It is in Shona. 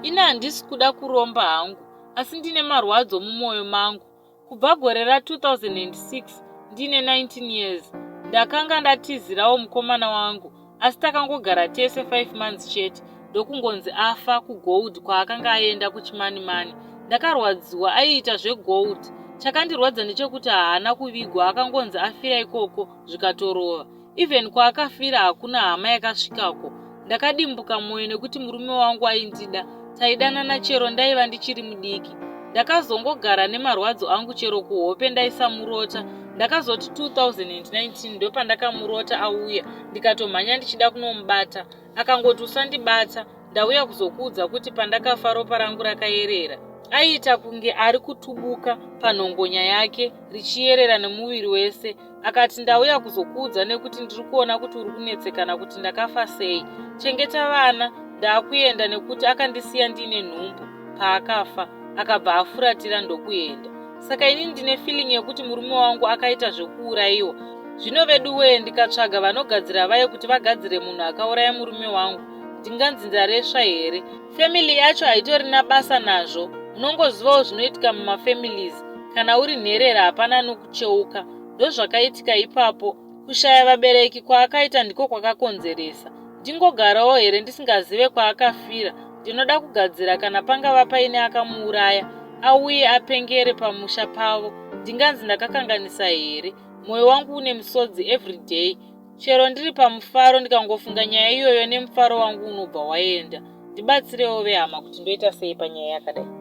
Ini handisi kuda kuromba hangu asi ndine marwadzo mumwoyo mangu. Kubva gore ra 2006 ndine 19 years ndakanga ndatizirawo mukomana wangu asi takangogara tese 5 months chete ndokungonzi afa kugold kwaakanga aenda kuchimanimani. Ndakarwadziwa aiita zvegold. Chakandirwadza ndechekuti haana kuvigwa akangonzi afira ikoko zvikatorova. Even kwaakafira hakuna hama yakasvikako. Ndakadimbuka moyo nekuti murume wangu aindida, taidanana chero ndaiva ndichiri mudiki. Ndakazongogara nemarwadzo angu chero kuhope ndaisamurota. Ndakazoti 2019 ndopandakamurota auya ndikatomhanya ndichida kunomubata. Akangoti usandibata, ndauya kuzokuudza kuti pandakafa ropa rangu rakayerera. Aiita kunge ari kutubuka panhongonya yake richiyerera nemuviri wese. Akati ndauya kuzokuudza nekuti ndiri kuona kuti uri kunetsekana kuti ndakafa sei. Chengeta vana ndaakuenda nekuti akandisiya ndiine nhumbu paakafa akabva afuratira ndokuenda. Saka ini ndine feeling yekuti murume wangu akaita zvekuurayiwa. Zvino veduwee ndikatsvaga vanogadzira vaye kuti vagadzire munhu akauraya murume wangu ndinganzi ndaresva here? Family yacho haitorina basa nazvo. Munongozivawo zvinoitika mumafamilies kana uri nherera hapana anokucheuka. Ndozvakaitika ipapo. Kushaya vabereki kwaakaita ndiko kwakakonzeresa. Ndingogarawo here ndisingazive kwaakafira? Ndinoda kugadzira kana pangava paine akamuuraya auye apengere pamusha pavo. Ndinganzi ndakakanganisa here? Moyo wangu une misodzi everyday. Chero ndiri pamufaro ndikangofunga nyaya iyoyo nemufaro wangu unobva waenda. Ndibatsirewo vehama kuti ndoita sei panyaya yakadai.